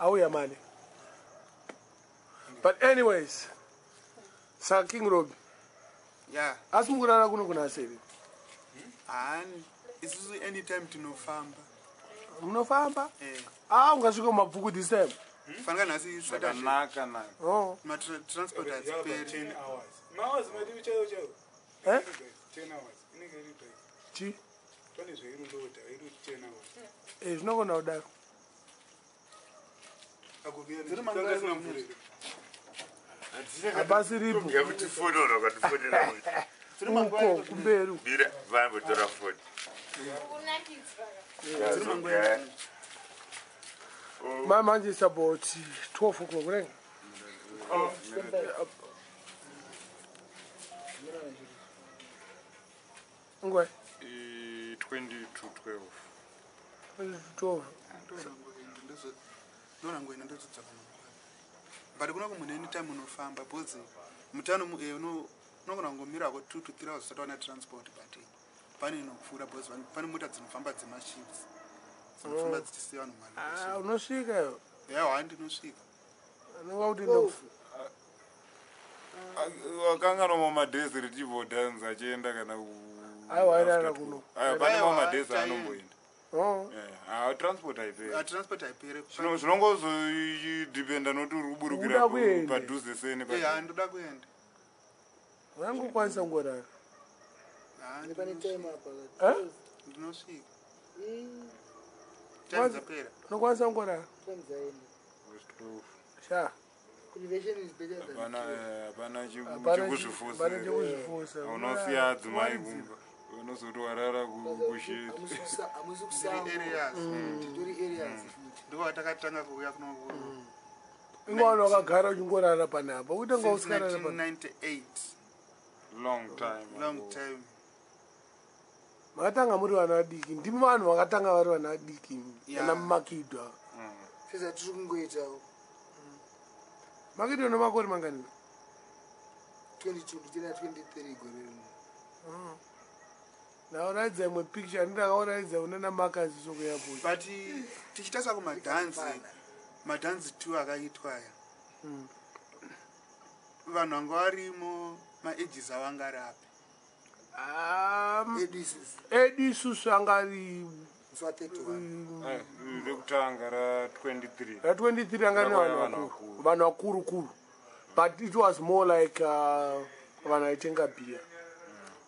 Auya mane. But anyways, saka King Robi. Yeah. Asi mukurara kuno kuna seri. Hani isusu anytime tinofamba. Munofamba? Eh. Ah, ungasvika mabvuku this time. Fanika nhasi Saturday. Zvakanaka naka. Oh. Ma transport hadziperi. 10 hours. Mahours madiwi chaiwo chaiwo. Eh? 10 hours. Inenge iri break. Chi? Pane zvairuloda, iri 10 hours. Eh, zvinogona kudaro. Dziri mangwana Akugera mvura. Hapasi ripo. Yakuti foni ora ukatifonera. Uko kumberi. Mira, vambotora foni. Dziri mangwana. Manje it's about 12 o'clock, right? Ngwe. 20 to 12. 12. Ndonangoenda ndozodzoka mangwana. But kuno kumunhu anytime unofamba because mutano unogona kungomirako 2 to 3 hours usati wana transport, but pane inopfuura because pane mota dzinofamba dzemashifts dzinofamba dzichisiya vanhu Ah, mari. unosvika yo. Yawa, ndinosvika. Anonga kuti ndo. Wakanganwa mamadhezi richibhodhanza achienda kana Aiwa, airara kuno. Aiwa, pane Aiwa, mamadhezi taenda. anomboenda. Oh. Ah, transport haiperi. Ah, transport haiperi. Zvinongozodhipenda nokuti uri kuburukira Uda kuenda. padhuze sei Eh, nepadhuze. ndoda kuenda. Wangokwanisa kungorara. Ah, Pane time apa. Eh? Ndinosvika. Time dzapera. Unokwanisa kungorara. Time dzaenda. Sha. Prevention is better than Hapana cure. hapana Hapana chekuzvifusa. hapana chekuzvifusa. Unosiya adzimai kumba. Unozoti warara kushedi. Hamusi Ndiri kusango. areas. Titori areas futi. Ndiko kwatakatanga kuuya kuno Ingwana wakagara uchingorara panapa. Uite nga since usikarara panapa. 1998. Long time. Long ago. time. Makatanga muri vana vadiki. Ndimi vanhu vakatanga vari vana vadiki. Yeah. Ana Makidwa. Sezvatiri kungoitawo. Makidwa nemakore mangani? 22 ndichena 23 gore rino. Ndauraidza imwe picture ndakauraidza unana Makazi sokuyapo. But tichitarisa kumadhanzi, madhanzi 2 akaitwa aya, vanhu vanga varimo maages avo anga ari api? Edu isusu. Edu isusu anga ari Musi wa 31. Rekutanga ra23. Ra23 anga ri Rakauya vanhu vanhu vakuru. vakuru. Vanhu vakuru kuru. But it was more like vanhu vaitenga bhiya.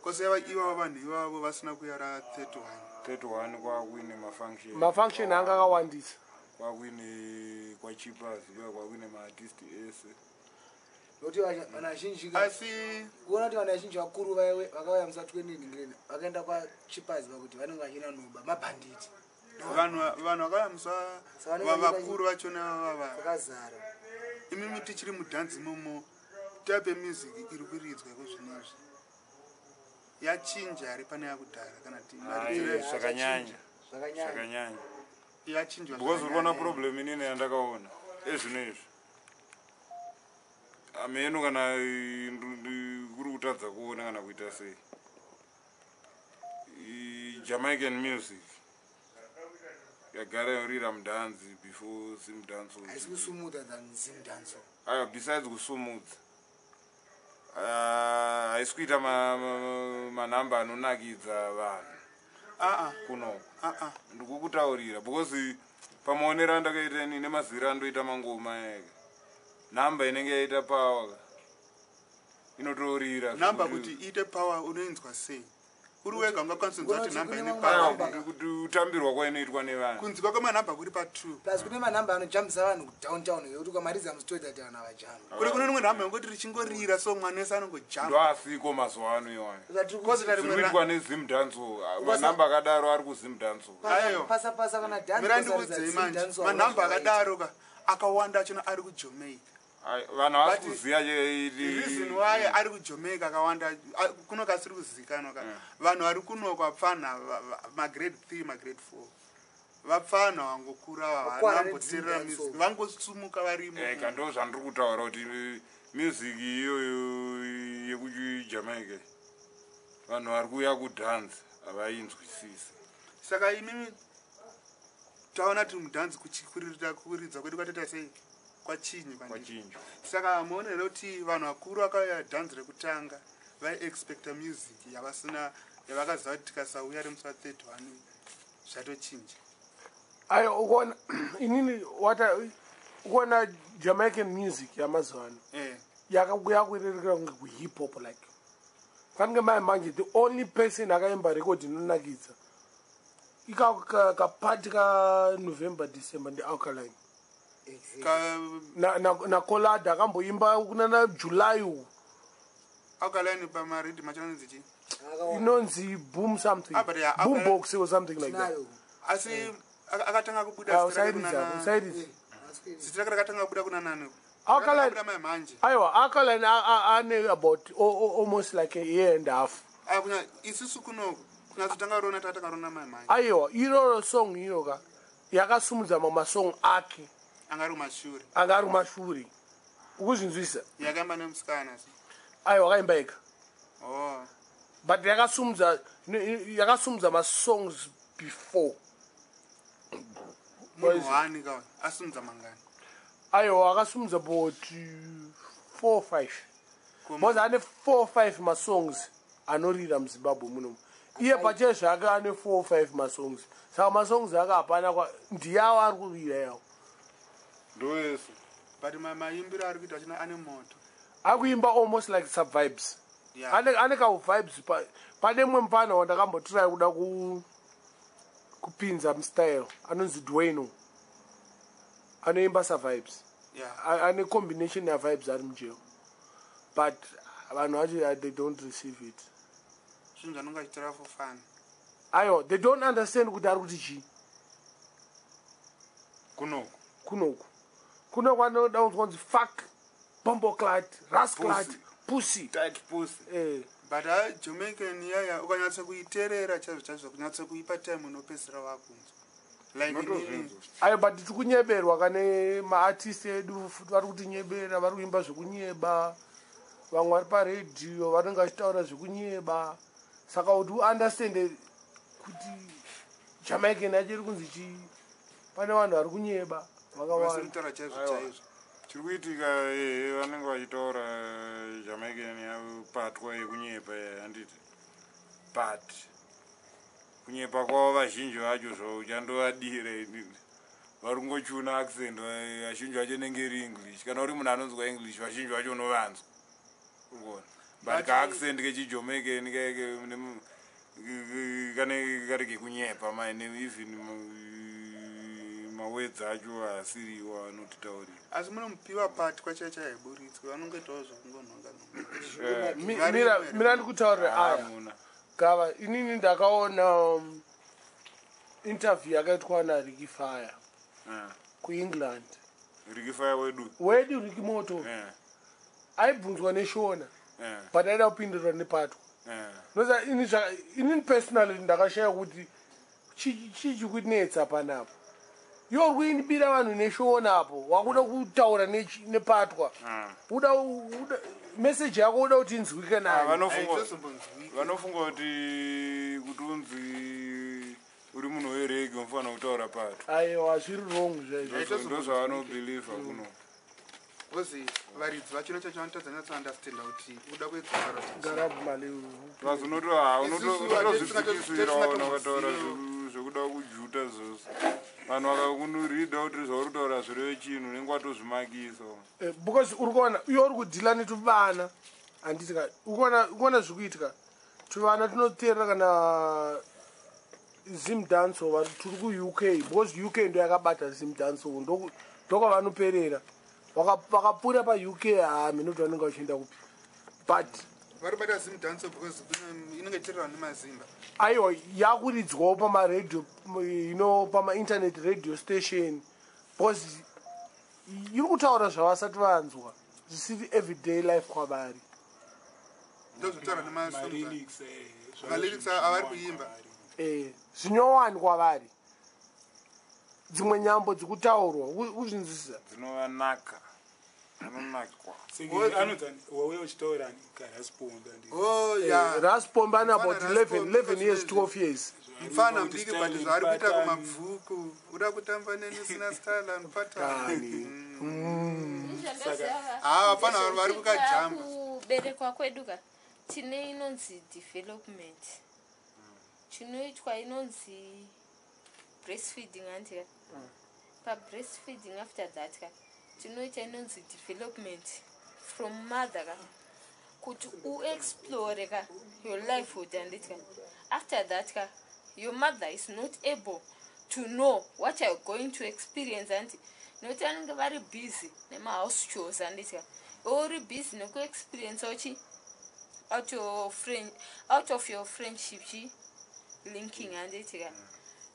Kose ivavo vanhu ivavo vasina kuuya ra31. 31 kwakuine mafunction. Mafunction anga akawandisa. Kwakuine kwachipas kuya kwakuine maartist ese. Nokuti vanhu vazhinji Asi kuona kuti vanhu vazhinji vakuru vakauya musi wa 20 ngireni vakaenda kwachipazi pakuti vanenge vachina noba mabhanditi. Vanhu vakauya musi Saka vanenge vakuru vachona vava vakazara. Imimi tichiri mudhanzi imomo, type yemusic iri kuridzwa iko zvinezvi yachinja here pane yakudhara kana Ai, zvakanyanya. Zvakanyanya. Zvakanyanya. Yachinjwa Because uri kuona zvakanyanya. problem inini yandakaona ezvino izvi, ameno kana kuri kutadza kuona kana kuita sei, Jamaican music yagara yorira mudhanzi before Zimdance. Haisi kusumudza than Zimdanso. Aiwa, besides kusumudza, ah, haisi kuita manhamba anonakidza vanhu Ah, kunoko. ah, ah. Ndikukutaurira because pamaonero andakaita ini nemaziviro andoita mangoma eka, nhamba inenge yaita power ka inotorira Nhamba kuti iite power unoinzwa sei? Uri wega ungakwanisa kunzwa kuti Unoti nhamba kune ine mamwe power. Aiwa, manhamba. kuti kutambirwa kwainoitwa nevanhu. Kunzwa kwemanhamba kuri pa2. Plus kune manhamba anojambisa vanhu kudowntown yekuti ukamaridza musitoita kuti vanhu havajambi. Kuri kune rimwe nhamba yongoti richingorira so mwana wese anongojamba. Ndoasiko mazuva ano iwayo. Kozita Zviri rimwe kuitwa neZimdanso, manhamba akadaro ari kuZimdanso. Aiwa. Pasa pasa kana Mira, ndikuudzei manje, manhamba akadaro ka akawanda achona ari kuJamaica. Vanhu havasi But kuziva. Reason why ari kuJamaica akawanda kuno kasiri kuzivikanwa ka, vanhu vari kuno kwapfanha magrade 3, magrade 4, vapfanha vangokura Vakwara vanamboteerera nedzimba. music, vangosumuka varimo. Eka, ndo zvandiri kutaura kuti music iyoyo yekuJamaica vanhu vari kuuya kudhanzi havainzwisisi. Saka imimi Taona kuti mudhanzi kuridza kwedu kwatoita sei, kwachinjwa. Kwachinjwa. Saka muone here kuti vanhu vakuru vakauya dhanzi rekutanga vaiexpecta music yavasina, yavakaziva kuti tikasauya remusi wa31 zvatochinja? Ayo, ukuona inini wata ukuona Jamaican music yamazuva ano yakurerekera kunge kuhip hop, like fanike mai manje the only person akaimba record inonakidza ikapati kaNovember, December ndiAlkaline. Nacolada akamboimba kunana July uku. Alkaline pamariddim acho anonzi chii? Inonzi Boom something. Ah, but yeah, Boom Box or something like that. Tinayo. Asi akatanga kubuda Ah, zita rake usairidza, usairidza. Zita rake rakatanga kubuda kuna nani? Alkaline. Rakabuda mai manje. Aiwa, Alkaline ane about almost like a year and a half. Ah, isusu kuno kunyatsotanga rona, takatanga rona mai manje. Aiwa, iroro song iyo ka yakasumudza mamwe masong ake. Anga ari kumashure. Anga ari kumashure, ukuzvinzwisa? Yakaimba nemusikana si? Aiwa, akaimba ega. Oh. But yakasumudza masongs before. Munhu wani ka asumudza mangani? Aiwa, akasumudza about 4 5, because ane 4 5 masongs anorira muZimbabwe munomu. Iye pache zvake ane 4 5 masongs, saka masongs ake hapana ndiyawo ari kurira yawo. Ndoese. But maimbiro ari kuita achina ane moto. Akuimba almost like subvibes. Ane kauvibes. Pane mumwe mufana wandakambotry kuda kupinza mustyle anonzi Dwayno, anoimba survibes. Ane combination yavibes, ari mujeo, but vanhu vacho they don't receive it. Zvinhu zvanonge achitora for fun. Aiwa, they don't understand kuti ari kuti chii. Kunoku. Kunoku anoda kunzwa kunzi fuck, bomboclat, rasclat, pussy. Tight pussy. Eh. But ha, Jamaican yaya ukanyatsa kuiteerera chaizvo chaizvo, kunyatsa kuipa time, unopedzisira wakunzwa like inini. Unotozvinzwa. Ayo, but tiri kunyeberwa kane maartist edu futi, vari kutinyebera, vari kuimba zvekunyeba. Vamwe vari paredhiyo vanenge vachitaura zvekunyeba, saka kuti uunderstande kuti Jamaican yacho iri kunzi chii, pane vanhu vari kunyeba vakawanda. Vasiri chaizvo Aiwa. chaizvo. Chiri kuitika, ehe, vanenge vachitaura Jamaican yapatwa yekunyepa, handiti? But kunyepa kwavo vazhinji vacho zvo uchandovadira inini, vari kungochuna accent. Vazhinji vacho inenge iri English. Kana uri munhu anonzwa English, vazhinji vacho unovanzwa, urikuona? But kaaccent kechiJamaican kane kari kekunyepa maine, even mawords acho asiriwo anotitaurira. Asi munomupiwa patwa chai chaiburitswe, vanongoitawo zvekungonhonga nhonga. Mira, ndikutaurira aya. Hamuna. Gava, inini ndakaona interview yakaitwa naRicky Fire kuEngland. Ricky Fire wedu? Wedu Ricky Moto. Aibvunzwa neShona, but aida kupindura nepatwa. Noza inini personally ndakashaya kuti chii chikunetsa panapo. Iwe uri kuimbira vanhu neShona apo wakuda kutaura nepatwa. Uda meseji yako uda kuti inzwike Ah, nayo. Haitozombonzwiki. Vanofunga kuti unzi uri munhu wereggae unofanira kutaura pato. Aiwa, zviri wrong zvaizvo. Ndozvavanobhilivha kuno. Because varidzi vachino chacho vanotadza nyatsoundastanda kuti uda kuedzokara. Garabu mali. Plus Isusu unotozvidzikisira hatisingatozivi. wakataura zvekuda kujuta zvose, vanhu vakakunorida kuti zvauri kutaura zvireve chinhu, unenge watozvimakisa. Because uri kuona iwe uri kudhila netuvana, handiti ka? Uri kuona zviri kuitika, tuvana tunoteerera kana Zim dancehall vari turi kuUK, because UK ndo yakabata Zim dancehall, ndokwavanoperera. Vakapfuura paUK, hameno kuti vanenge vachienda kupi, but Vari bata Zim dancehall because inenge ichitererwa nemazimba. Aiwa, yakuridzwawo pamaradio, pamainternet radio station, because iri kutaura zvavasati vanzwa, zvisiri everyday life kwavari. Ndozvotaura nemasongs. Malyrics, Malyrics avari kuimba. Zvinyowani kwavari, dzimwe nyambo dzikutaurwa, uzvinzwisisa? Dzinovanaka. Anonakwa. Anonzani wauya uchitaurani karasponda? Oh ya. Raspomba ane about Mfana 11 Raspombe, 11 years, 12 years. Mfana mudiki, but zvaari kuita kumabvuku, uda kutamba neni usina style anopatani. Ah, hapana, vanhu vari kukajamba. Kuberekwa kwedu ka, tine inonzi development chinoitwa inonzi breastfeeding, handika? Pabreastfeeding, after that ka, tinoita inonzi development from mother ka, kuti uexplore ka your livelihood, handiti ka? After that ka, your mother is not able to know what youare going to experience, handiti? Nokuti vanenge vari busy nemahouse chores, handiti ka? Iwe uri busy nekuexperiencewo chi out of your friendship chi linking, handiti ka?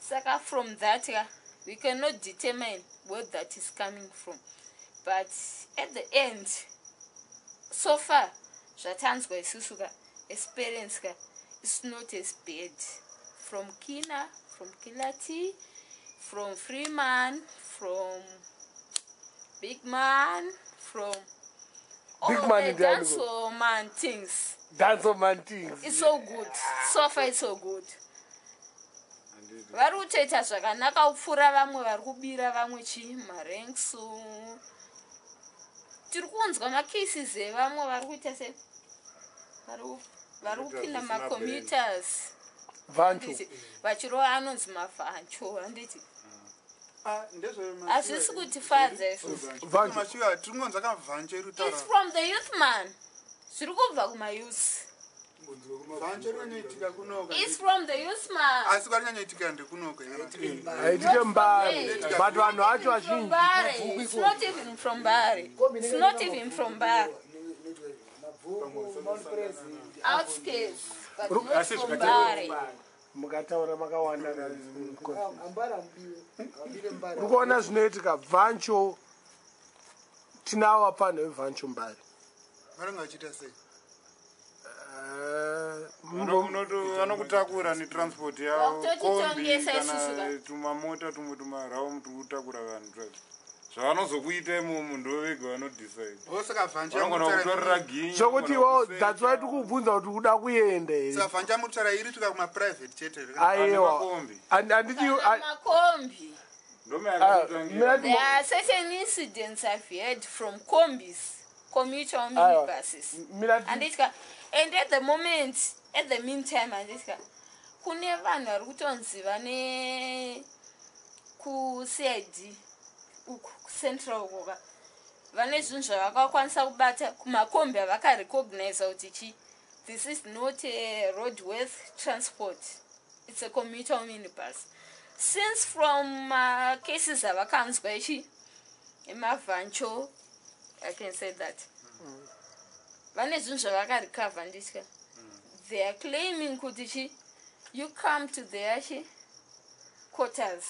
Saka from that ka, we cannot determine where that is coming from, but at the end, so far zvatanzwa isusu ka, experience ka, it's not as bad from Kina, from Kilati, from Freeman, from Big Man, from Big all Man the ndiani ko? dancehall man things. Dance man things. It's so good. So far it's so good. Vari kutoita zvakanaka kupfuura vamwe vari kubira vamwe chi marenksu. Tiri kunzwa macases evamwe vari kuita se vari kupinda Zvisina macommuters. Vancho. Handiti, vachirova anonzi mavancho, handiti? Ah, Hazvisi kutifadza isusu. Vancho. Mashuwa tiri kungonzwa kavhancho iri It's kutaura. from the youth man, zviri kubva kumayouth. Vhancho rinonyoitika kunoka. It's from the youth man. Asi kwarinyanyoitika ndekunoka. Haitike Mbare, but vanhu vacho vazhinji. Mbare. It's not even from Mbare. It's not even from Mbare. Mabvuku, Mount President. Outskirts, but not Asi from zvikataura- Mbare. Mukataura makawanda. Ambara mubiwe abire Mbara. Uri kuona zvinoitika vancho, tinavo apanhu vevancho Mbare. Vanenge vachiita sei? Vanokutakura netransport yavo, kombi Vakutotitongesa isusu kana ka. tumamota tumwe tumaraumu tukutakura vanhu twazvo. Zvavanozokuita imomo ndo vega vanodecide. Saka vhancho Vanogona kutorera ginya. Zvokuti iwo, that's why tikubvunza kuti uda kuenda here. Saka vhancho amutaura iri tuka kumaprivate chete here? Aiwa. Makombi. Handiti Kana makombi. Ndomeyakatotangira. There are certain incidents I've heard from combis, commuter Aiwa. minibuses. Mira. Handiti ka, and at the moment, at the meantime, handiti ka, kune vanhu vari kutonzi vane kuCID uku kucentral uko ka, vane zvinhu zvavakakwanisa kubata kumakombi avakarecogniza kuti chi this is not a roadworth transport, it's a commuter minibus. Since from cases avakanzwa ichi emavancho, I can say that vane zvinhu zvavakarecover nditya, they are claiming kuti chi you come to their chi quarters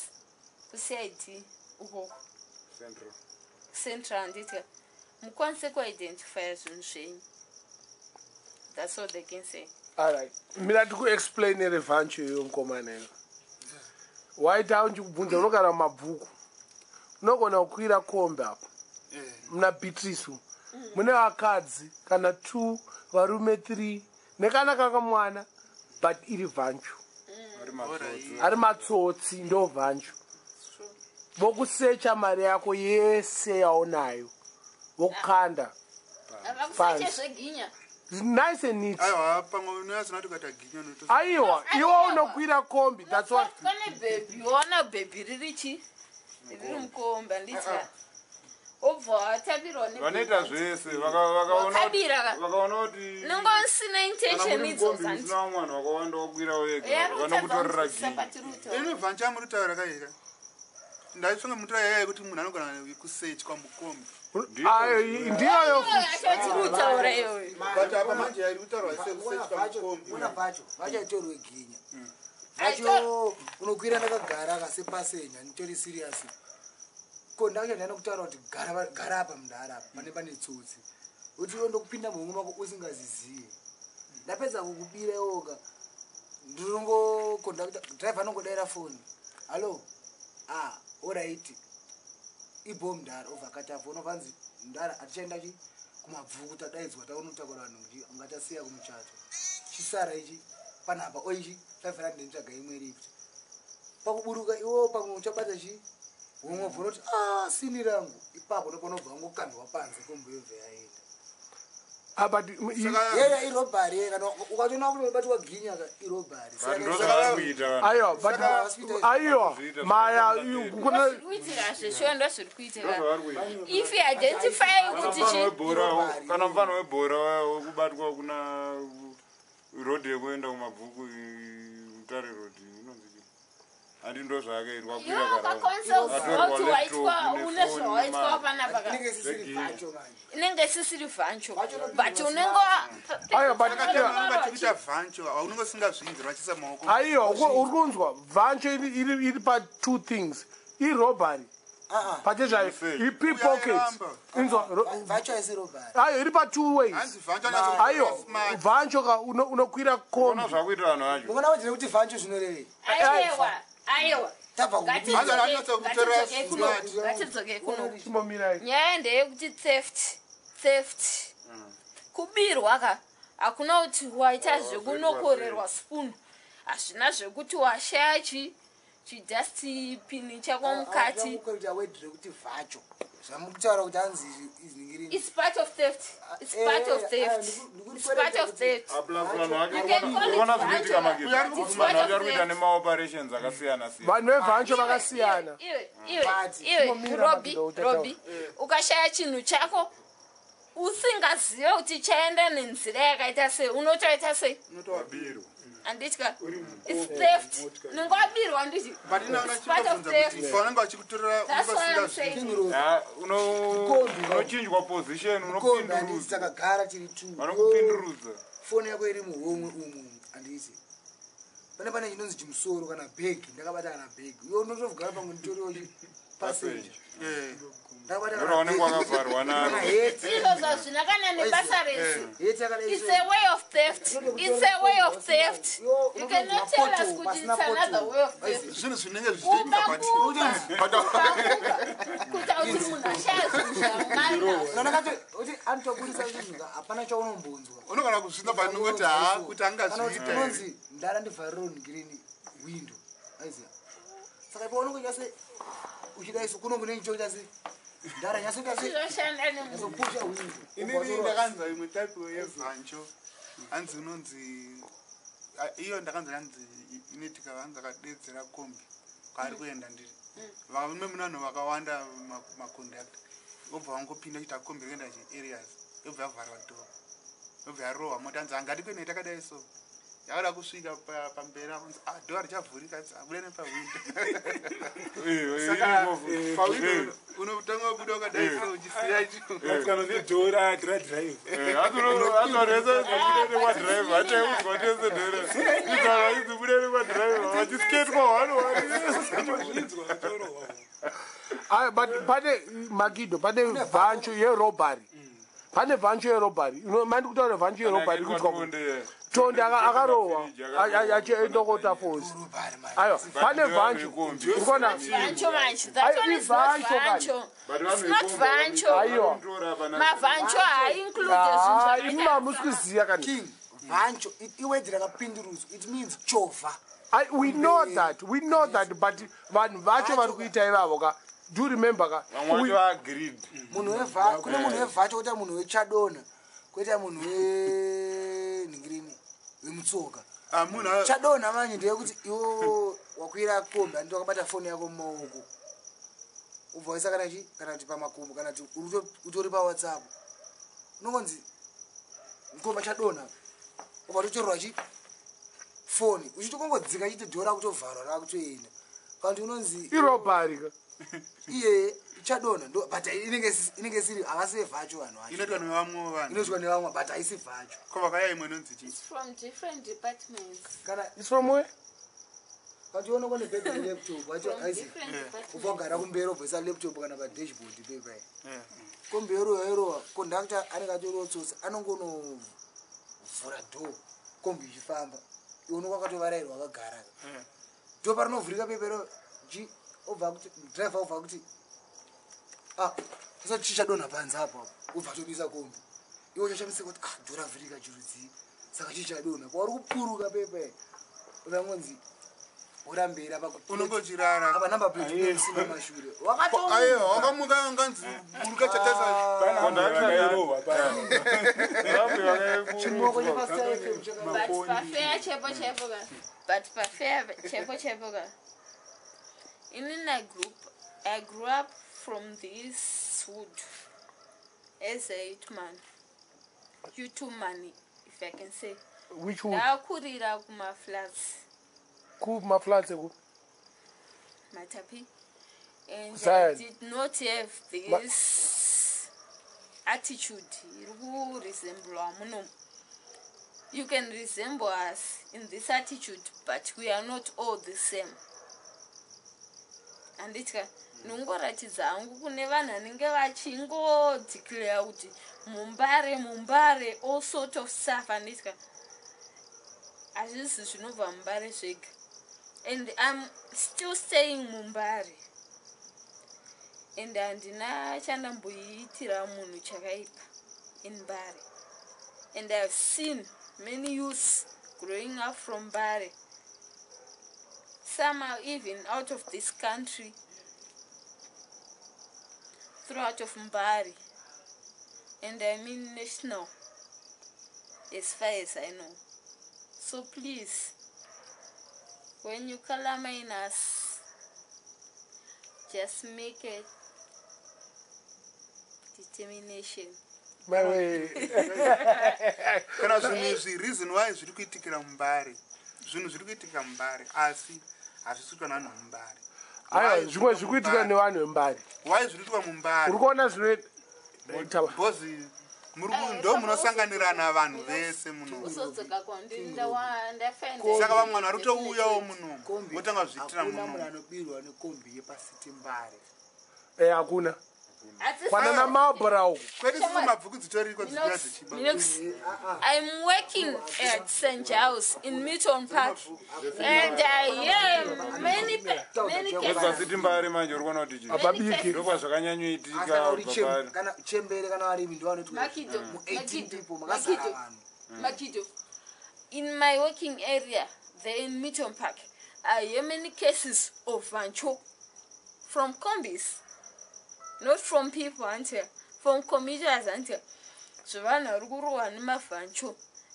kuCID ukoko central, nditya, mukwanise kuidentifya zvinhu zvenyu. That's all they can say. Alright, mira tikuexplainere vancho iyoyo, mukomana. Iyo waita uchikubvunza, unogara mumabhuku, unogona kukwira kombi apo muna Beatrice umu mune vakadzi kana two, varume three, nekana kakamwana, but iri vancho, ari matsotsi. Ndo vancho vokusecha mari yako yese yaunayo, vokukanda. Havakuseche zveginya. Nice and neat. Aiwa, pamwe unoyazoona kuti ukaita ginya unoto. Aiwa, iwe unokwira kombi, that's what. Pane bhebhi, waona bhebhi riri chi riri mukomba, nditya, obva watabirwa. Vanoita zvese. Vakaona Wakabira ka. vakaona kuti Nonga usina kana intention muri idzodzo. mukombi musina vamwe vanhu vakawanda, wakwira wega, vanokutorera ginya. Ino vhancho amuritaura kaika, ndaifunga mutaura yaya yekuti munhu anogona kusechwa mukombi. Ayo, ndiyoyo. Achotiri iyoyo. But apa manje yairi kutaurwa sekusechwa mukombi. Ona vacho vachaitorwe ginya vacho, unokwira ndakagara kasepasenya, nditori serious ko ndakachandana kutaura kuti gara apa mudhara, apa pane tsotsi, kuti iwe ndokupinda muhomwe mako usingaziziye, ndapedza kukubira iwoka, ndinongokondakta dhiraivha anongodaira foni, "Hallo, ah, alright, ibho mudhara," obva akata foni, obva anzi Ndara atichaenda chi kumabvuku, tadaidzwa taunotakura vanhu kuti ungatasiya kumuchato. Chisara ichi panapa oichi 500 nditsvaga imwe lift. Pakuburuka iwo pamwe uchabata chi umwe bvona kuti a sini rangu ipapo ndopanobva wangokandwa panze kombi yobva yaenda. Ah, but Yeye irobhari ye kana ukatoona kuti unobatwa ginya ka irobhari. But ndozvavari kuita vanhu. Aiwa, but aiwa, maya kuna Ndozviri kuitika zveshuwa, ndozviri kuitika. Ndozvavari kuita. If you identify kuti Kana mufana chi webhora, kana mufana webhora wekubatwa kuna road yekuenda kumabvuku, Mutare road inonzi chii, handi ndo zvaakaitwa iwe ukakonzerwa kuti waitwa une zvawaitwa panapa ka Inenge isisiri vacho manje. Inenge isisiri vancho, Vacho but unenge Aiwa, but- Vachikuita vancho, haunenge usingazvinzwi vachisa maoko. Aiwa, uri kunzwa vancho iri pa two things, irobbery Ah, pachezvayo, ipickpocket. Uyaramba. Inzwa vacho haisi robhari. Aiwa, iri pa two ways. Hanzi vancho. Aiwa, vancho ka unokwira ona kombi. zvakuita vanhu vacho. Mukaona kuti nekuti vancho zvinorevei? Aiwa, aiwa. Tabva Hanzi anonyatsokutora smart. Ngatidzoke kuno. Chimbomirai. Nyaya ndeyekuti theft, theft, kubirwa ka, hakuna kuti waita zvekunokorerwa spoon, hazvina zvekuti washaya chi chidustpin chako mukati. Kuita word rekuti vacho zvamukutaura kuti hanzi izingirini. It's part of theft, it's part of theft, it's part of theft. Plus vanhu vacho, You can call it unoona zvinoitika vancho. makezi, It's vanhu part vacho of vari kuita theft. nemaoperations akasiyana siyana. Vanhu vevancho vakasiyana. Iwe, iwe, But- iwe, Chimomira Robi, Makido, uchataura. Robi, ukashaya chinhu chako usingazive kuti chaenda nenzira yakaita sei, unotoita sei? Wabirwa. Handitya, its theft, unenge wabirwa, nditi But inaona It's part of chitobvunza kuti theft. paunenge vachikutorera That's why I'm usingazvinzwi. saying. Ah, Kombi. unochinjwa position, Kombi handisi unopindurudza, takagara tiri two. vanokupindurudza. Foni yako iri muhomwe umu, handisi pane chinonzi chimusoro kana bhegi, ndakabata kana bhegi iwe unotovugara pamwe nditoriwo passenger. Ndakabata Ndoda unenge wakavharwa naro. Izvo zvazvina kana nebasa rese. Heti yakadai. It's a way of theft, it's a way of theft. You cannot tell us kuti it's another way of theft. Zvinhu zvinenge zvichiitika, Kuba, but kuba, kuba, kuita kuti munhu ashaya zvinhu zvaanazvo. Kuti anotobudisa zvinhu, hapana chaunombonzwa. Unogona kuzvinza, but unongoti ha kuti angazviita here. Unonzi ndara ndivharire green window, aiziya. Saka ipo unongoita se uchidai so kuno kune choita se ndara nyatsoita se Zvinoshanda nemunhu. nyatsopusha window. Inini ndakanzwa imwe type yevancho, hanzi unonzi iyo ndakanzwa hanzi inoitika, hanzi akadedzera kombi kwaari kuenda, ndiri varume mune vanhu vakawanda, makondakta obva wangopinda kuita kombi rikuenda chiareas, yobva yavharwa dhoo, yobva yarohwa mota. Hanzi angati kuenda takadai so, yakada kusvika pamberi apo, hanzi ah, dhoo richavhurika, hanzi abuda nepawindo. Saka pawindo unotanga wabuda wakadai so uchisiya Kana nedhora radhiraivha. Azvarese achaiudzwa tese dhere idzara kwadhiraivha vachisketwa one one. Zvinzwa kutorohwa. Aiwa, but pane Makido, pane vancho yerobbery, pane vancho yerobbery. Mandi kutaura vancho yerobbery kuitwa Tonde akarohwa achienda kota fosi. Aiwa, pane vancho urikuona. Vancho manje, that one is not Ivancho kani. vancho, it's not vancho. Aiwa. Mavancho hainclude Ah, zvinhu imi mamusi kuziya kani. King vancho iwedzi rakapindurudzwa, it means chovha. We know that, we know that, but vanhu vacho vari kuita ivavo ka, do you remember ka? Vamwe vacho agreed. Munhu weva kune munhu wevacho, koita munhu wechadona, koita munhu wenhingirini wemutsoka. Ah, munhu Chadonha manje ndeyekuti iwo wakwira kombi, handiti wakabata foni yako mumaoko, ubva waisa kana chi kana kuti pamakumbo kana kuti utori paWhatsApp, unongonzi ngoma chadonha, ubva totorwa chi foni uchitokongodzika chiti dhoo rakutovharwa rakutoenda, kana kuti unonzi Irobbery ka. Iye ichadonha ndo, but inenge isiri, havasi vevhacho vanhu vacho. Inoitwa nevamwewo vanhu. Inoitwa nevamwe, but haisi vhacho. Ko vakaya imwe inonzi chii? It's from different departments. Kana It's from where? kana tiona kune bhegi relaptop wacho From aisi different departments. ubva wagara kumberi, ubvaisa laptop kana padashboard pepai, kombi yorowa yorowa, kondakta anenge atoriwo tsotsi, anongonovhura dhoo kombi ichifamba, iwe unonge wakatovarairwa wakagara. Dhoo parinovhurika pepero ji obva kuti dhiraivha obva kuti ah, Sasa chichadonha panze apo apo ubva tobisa kombi. Iwe uchashamisika kuti ah dhora vhurika chirudzii. Saka chichadonha. Kwauri kupuruka pepe. Ukangonzi hora mberi apa Unonge uchirara. Apa number plate unosima mashure. Aiwa, Wakatomuka. wakamuka nganzi buruka chatasa. Vakairohwa Chimoko chepaStar FM chaka. But pafeya chaipo chaipo ka, but pafeya chaipo chaipo ka, inini I grew up from this wood as a youth man, youth man, if I can say. Which wood? Ndakurira kumaflats. Kumaflats eku? Matapi. And I Zion. did not have this attitude iri kuresemblwa munomu. You can resemble us in this attitude, but we are not all the same, handitya? Ndinongoratidza hangu kune vanhu vanenge vachingodeclare kuti muMbare, muMbare, all sort of stuff, handitya? Hazvisi zvinobva muMbare zvega. And I'm still staying muMbare and handina chandamboiitira munhu chakaipa in Mbare. And I've seen many youths growing up from Mbare. Some are even out of this country throughout of Mbare, and I mean national, as far as I know. So please, when you calamine us, just make a determination. Maiwe. Kana zvinhu izvi, reason why zviri kuitikira muMbare, zvinhu zviri kuitika muMbare, asi hazvisi kuitwa nevanhu vemuMbare. Aiwa, zvimwe zviri kuitika nevanhu veMbare. Why zviri kuitwa muMbare? Uri kuona zvinoita. Because ndo munosanganirana vanhu vese muno. Usodzoka kwandiri, ndafaenda. Saka vamwe vanhu vari kutouyawo muno, Kombi. votanga zviitira Hakuna munhu muno. anobirwa nekombi yepasiti Mbare. Eh, hakuna. Kwanana Mabhora uku. Kwete sisi, Mabvuku dzitoriko dzichiuya dzichiba. Minox, I'm working at St. Giles in Milton Park, and I hear many cases. Pasiti Mbare manje uri kuona kuti chii? Hapabiki. Ndopazvakanyanyoitika. Asi kana uri papari. kana chembere kana varimi ndo vanoti Makido, mu18 Makido, people makazara Makido. vanhu. Makido. In my working area, there in Milton Park, I hear many cases of vancho from combis, not from people, until from commuters, until zvevanhu vari kurohwa nemavhancho,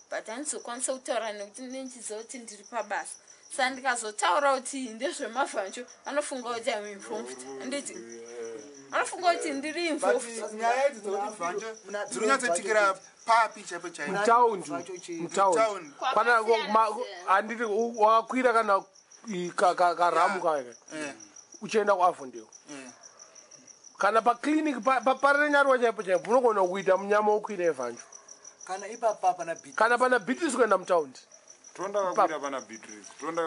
but handizokwanisa kutaura nekuti ndinchiziva kuti ndiri pabasa. Saka ndikazotaura kuti ndezvemavhancho, vanofunga kuti am involved, handiti? Vanofunga kuti ndiri involved. But nyaya idzi dzekuti bvanjo dziri kunyatsoitikira papi chaipo chaipo? Mutaundi, mutaundi. Mutaundi. Kwana handiti wakakwira kana karamu kaka uchienda kuAvondale, kana paclinic paRenyarwa chaipo chaipo, unogona kuita munyama wokwira evhanjo. Kana ipapa pana Beatrice. Kana pana Beatrice kuenda mutaundi. Tonda akakwira pana Beatrice, Tonda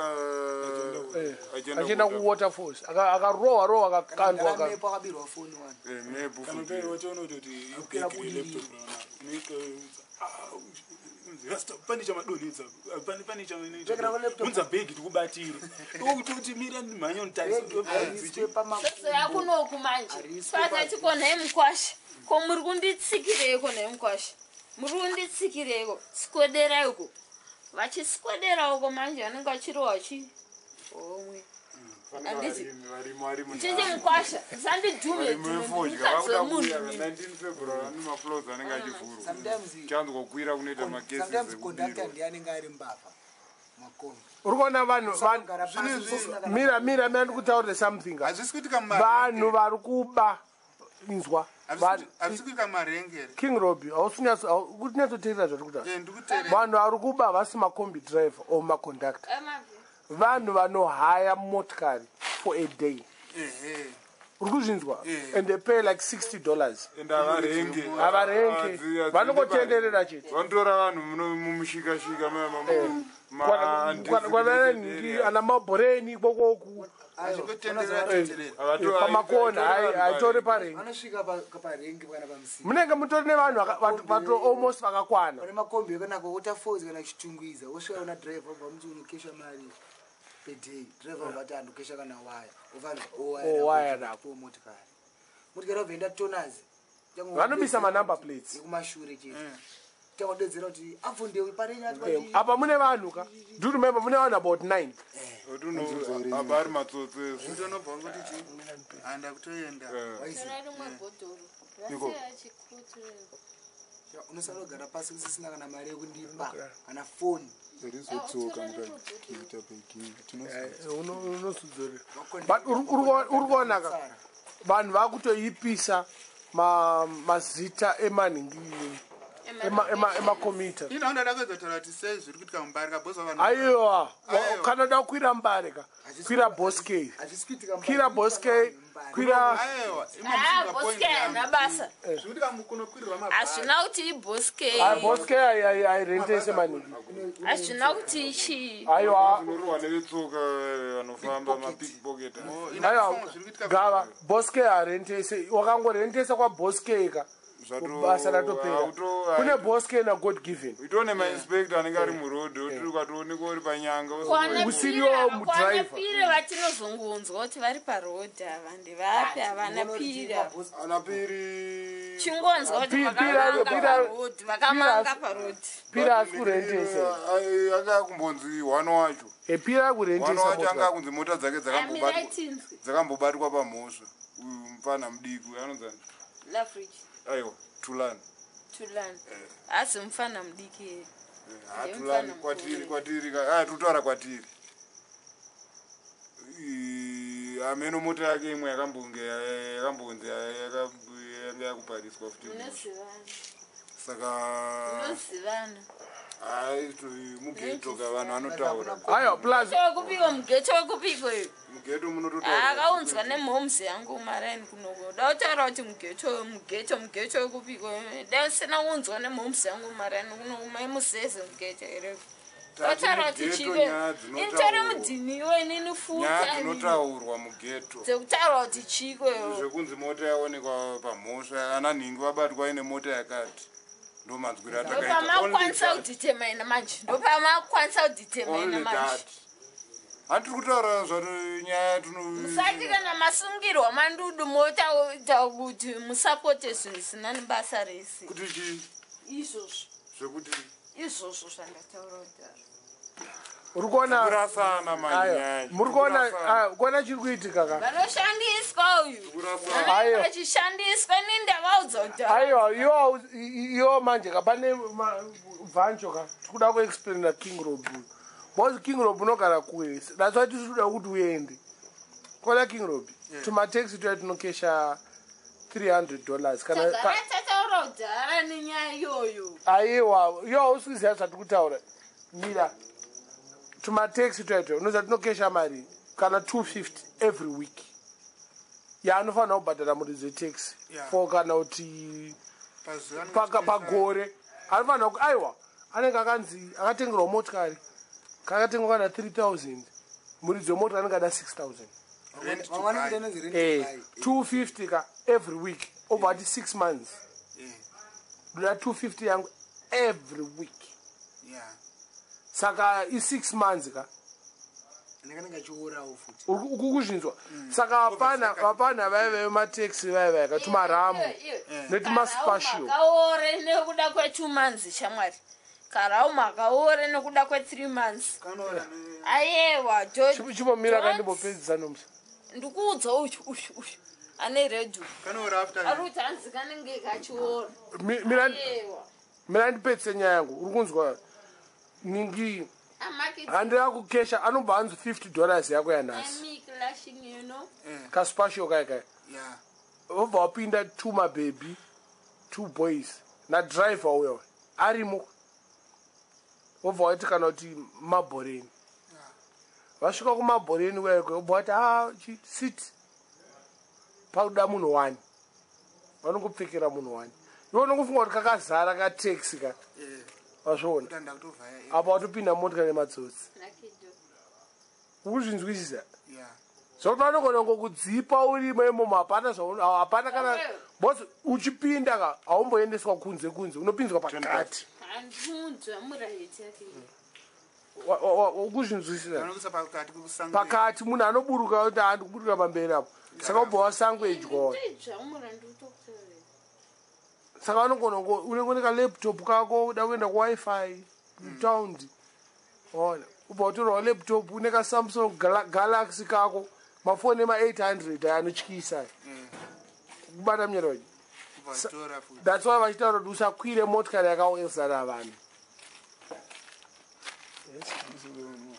Eh, achienda kuWaterfalls, akarohwa rohwa, akakandwa. Mepo akabirwa foni wani. Mepu Kana futi. pere wachiona kutoti Akwira ibhegi relaptop raona pane chamadonhedza, pane Chekera kulaptop. chaunza bhegi tikubatire kuti mira mhanya. Bhegi hariswe Soso yakunoku manje. Hariswe Patati konhai mukwasha, ko muri kunditsikireiko nhai mukwasha? Muri kunditsikireiko? Sikwederaiko. Vachiswedera uko manje vanenge vachirohwa chi homwe. Handiti? Chiti mukwasha, musandidhume Varimi dhume. vefodya Mukadzi vakuda wemunhu kuuya mimi. 19 February, ane mafloors anenge achivhurwa. Sometimes Chanzwa kukwira kunoita makesi sometimes conductor ekubirwa. ndiye anenge ari mbavha makombi. Uri kuona vanhu Usagara pasi usina kana- mira, mira, mira, ndikutaurire something. Hazvisi kuitika. Vanhu vari kuba, inzwa. Hazvisi kuitika mumarengere. King Roby, hausinyatsoteerera zvatiri kutaura. Ndikuteerera. Vanhu vari kuba havasi macombi driver or maconductor. Vanhu vanohaya motikari for a day. Uri kuzvinzwa? And they pay like $60. And havarengi. Havarengi, vanongotenderera chete. Vanotora vanhu mumushikashika. Kwananhingi ana Mabhoreni ikokoku. Vachingotenderera tenderera. Pamakona haitore parengi. Vanosvika parengi kana pamusika. Munenge mutori nevanhu vato almost vakakwana. Pane makombi ekanaka Waterfalls kana Chitungwiza, wosvika una driver, obva muti unokesha mari per day. Driver obva ati handokesha kana waya, Owaya rako. obva motikari, motikari obva enda tonazi. Vanobisa manumber plates. Yekumashure chete. Tangodedzera kuti abvundewe parenyatwa. Apa mune vanhu ka, do you remember mune vanhu about 9? Apa ari matsotsi ese. Kuti unobva wangoti chi handa kutoenda. Tora rimwe bhodhoro. Niko. Vasiya chikutu. Unosara kugara pasi usisina kana mari yekundipa kana foni. Rizotsoka mukagita peginga tinoziva. Unosudzorera, but uri kuona ka vanhu vakutoipisa mazita emanhingi emakomita. Ini hangu ndada kuzotaura kuti sei zviri kuitika mubarika bhozi vanhu. Aiwa. Aiwa. Kana da kukwira mbare ka, kwira Boskey. Hazvisi kuitika. Kwira Boskey, kwira. Aiwa. Ah, Boskey haina basa. Zviri kuitika kunokwirwa mabhazi. Hazvina kuti iBoskey. Boskey airentese maningi. Hazvina kuti ichii. Aiwa. Tinorohwa nevetsoka vanofamba mapickpocket. Oh, ina Aiwa. zviri kuitika. Gava Boskey arentese, wakangorentesa kwaBoskey ka, basa ratopera. Kune Boskey naGod Given. Itone mainspector anenge ari murodhi, otiri ukatoonekwa uri panyanga. Usiriwo mudriver. Kwanapire vatinozongonzwa kuti vari parodhi ava ndevapi? Havana piri ava. Anapiri. Chingonzwa kuti vakamanga parodhi, vakamanga parodhi. Pira asi kurentesa. Anga akumbonzi hwano wacho. Pira Hwano kurentesa wacho anga mota. akunzi mota dzake Amirai tinzwi. dzakambobatwa pamhosva. Uyu mufana mudiki uyu anonzani? Lafridge. Aiwa, Tulani. Tulani asi mufana mudiki here? Ha, Ndiye Tulani mufana kwatiri. mukuru. Kwatiri ka totaura kwatiri. Ameno mota yake imwe yakambonge yakambonzi yanga yakupariswa futi mhosva. Munozivana. Saka Munozivana. hai, mugeto ka vanhu vanotaura. Aiwa, plus Wekupiko mugeto, wekupiko iyo. Mugeto munototaura. Akaunzwa nemhomuzi yangu maraini kunoko. Da kutaura kuti mugeto, mugeto, mugeto wekupiko. Dai usina kuunzwa nemhomuzi yangu maraini kunoko, maimuzeze mugeto here? Tautaura kuti Mugeto chiko. nyaya Ini tori dzinotaurwa. mudhiniwe inini Nyaya futa dzinotaurwa mugeto. dzekutaura kuti chiko iwo. Zvekunzi mota yaonekwa pamhosva, ana nhingi vabatwa ine mota yakati, ndo manzwiro atakaita. Only Ndopamakwanisa that. kudhitemaina manje, ndopamakwanisa kudhitemaina Only manje. that. Handiri kutaura zvato nyaya tino. Musati kana masungirwa mandudu motaita kuti musapote zvinhu zvisina nebasa rese. Kuti chii? Izvozvo. Zvekuti Izvozvo zvandataura kudaro. Uri kuona? Kurasana manje Aiwa, nyaya. muri kuona? Kurasana. Kuona chiri kuitika ka? Vanoshandiswa uyu. Kurasana. Vanenge Aiwa. vachishandiswa, ini ndavaudza kudaro. Aiwa, iwo manje ka pane vancho ka tikuda kuexplaina King Rob uyu, because King Rob unogara kure, that's why tiri kuda kuti uende kona King Rob. Tumataxi tuya tinokesha $300 kana Tagara tataura kudhara nenyaya iyoyo. Aiwa, iwo hausi kuziva zvatiri kutaura. Mira, tumataxi tuya tuya unoziva tinokesha mari kana 250 every week yaanofanira kubhadhara muridzi wetaxi for kana kuti Pazuva pagore anofanira aiwa, anenge akanzi akatengerwa motikari, kakatengwa kana 3000, muridzi wemotikari anenge ada 6000. Rent to Vamwe buy. vanoita inonzi rent to buy. 250 ka every week, obva ati 6 months ndoda 250 yangu every week. Saka i6 months ka. Anenge achiorawo futi. Uri kukuzvinzwa? Saka hapana, hapana, vaive vemateksi vaive katumaramu netumaspatial. Makaore nekuda kwe2 months, shamwari. Karau makaore nekuda kwe3 months. Kanoora Ayewa. Chimbomira kandimbopedzisa nomusa. Ndikuudza, uyu uyu uyu ane redhu kanoora after. ari kuti hanzi kanenge kachiora. Ayewa. Mira ndipedzise nyaya yangu. Uri kunzwa ningi? Amaki. Handira kukesha, anobva anzi $50 yako yanhasi. Ami clashing, you know. Kaspatial kaya kaya. Vobva wapinda two mabhebhi, two boys nadhiraivha uyo arimo, vobva wati kana kuti mabhoreni. Vasvika kumabhoreni kuyaiko, vobva wati a sit pakuda munhu wani, vanongopfekera munhu wani. Iwe unongofunga kuti kakazara kateksi ka. Vazviona? Kutanda kutovhaya. Apa watopinda motikari nematsotsi. Nakido. Ukuzvinzwisisa? Zvokuti vanogona kungokudzipa urimo imomo, hapana hapana kana bcause uchipinda ka haumboendeswa kunze kunze, unopinzwa pakati. Handiunzwa muraheti yake. Ukuzvinzwisisa? Vanokuisa pakati kusango. Pakati munhu anoburuka kuti handi kuburuka pamberi apo, saka ubva wasangwejwawo. Nditoidzva mura ndikutokutaurira. Saka vanogona unenge une kalaptop kako, uda kuenda kuWi-Fi mutaundi, ona ubva utorwa laptop, une kaSamsung Galaxy kako, mafoni ema-800 aya anotyisa kubata munyara wacho. Vatora futi. That's why vachitaura kuti usakwire motikari yakawezara vanhu.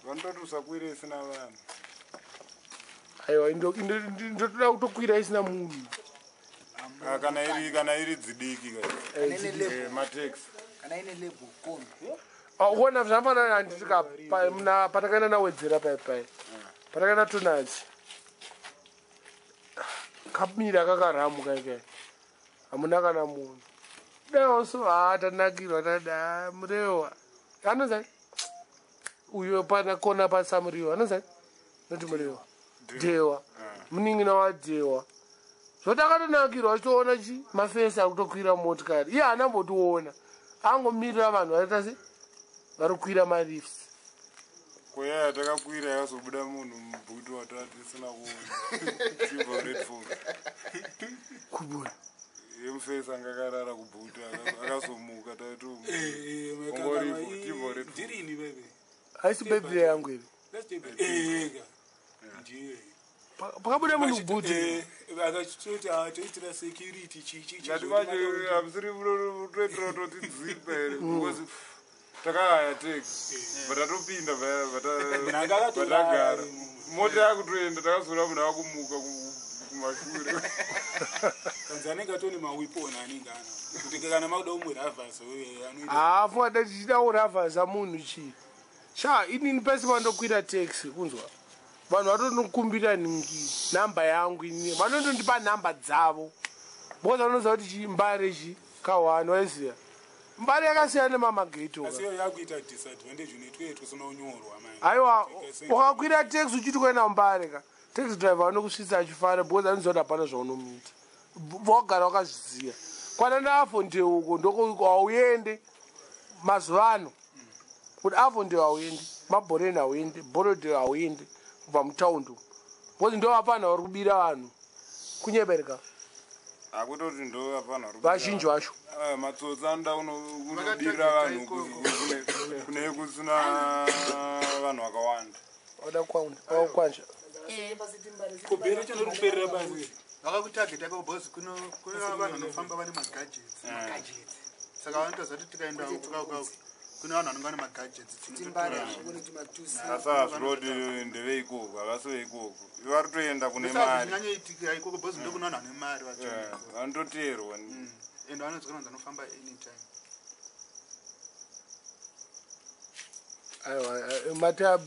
Vanototi usakwire isina vanhu. Aiwa, ndotoda kutokwira isina munhu. Ah, kana iri dzidiki ka. Kana ine label. Mataxi. Kana ine label, kombi. Kuona zvakafanana, handitika patakaenda nawedzera pai pai patakaenda tonachi kamira kakaramu kaikai, hamuna kana munhu. Dai also, ha, tanakirwa, tada Murewa anozani uyo pana kona pasamuriwa anozani noti Murewa Dhewa, munin'ina waDhewa. Zvatakatonakirwa achitoona chi mafesi ari kutokwira motikari, iye haana mbotiona, angomirira vanhu vaita se vari kukwira malifts. Koyaya takakwira yakazobuda munhu mubhuti watatisina kuona, chibva Redford. Kubona. Yemufesi anga akarara kubhuti, akazomuka taito. Ongoripo, tibva Redford. Ndirini bebe. Haisi birthday yangu iri. Ega ndiye. Pakabuda munhu kubhuti. Akachitoti toitira security chichi. Ngati vacho hamusiri kutoitira totidzipa here? Because takahaya taxi, but tatopinda Munhu patagara, mota yakutoenda, takazoona munhu akumuka kumashure. Kanzi anenge atone maweapon, anenge ana kuti kana makuda umuravhasa anoita. Hafu ada tichida kuravhasa munhu chii sha. Inini pese pandokwira taxi, kunzwa vanhu vatonokumbira ningi nhamba yangu, inini vanotondipa nhamba dzavo because vanoziva kuti chi Mbare chi kahwani waiziya Mbare yakasiyana nemamageto. Asi iyo yakuita disadvantage, unoitwe tusina kunyorwa manje. Aiwa, ukakwira taxi uchiti kuenda Mbare ka, taxi driver anokusvitsa achifara because anoziva kuti hapana zvaunomuita, wagara wakazviziva. Kwana naAvondale uko ndoko hauende mazuva ano, kuti Avondale hauendi, Mabhoreni hauendi, Borrowdale hauendi kubva mutaundi umu because ndo hapana vari kubira vanhu kunyebereka. Akutoti ndo hapana. Vazhinji vacho. Matsotsi anoda kunobirira vanhu kune kusina vanhu vakawanda. Wada kwanja. Kubheri chinori kuperera basi. Vakakutageta ikoko because kune vanhu vanofamba vane magadgets, saka vanotoziva kuti tikaenda uko kune vanhu vanenge vane magadgets. Timbare hazvikoni tumatusi. Asi hazviroti ndeveikoko, havasi veikoko, vari kutoenda kune mari. Zvinyanyoitika ikoko because ndokune vanhu vane mari vacho. Vanototeerwa. And vanoziva vanhu vanofamba anytime. Aiwa, mata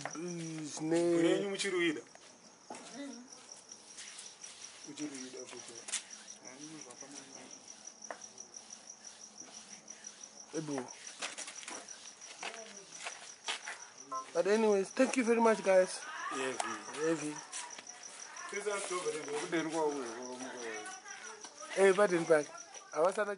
zvine Renyu muchiruida, uchiruida futi. Ebu. But anyways, thank you very much, guys. Heavy. Kudeni kwauyo. Eh, but in fact, I was at a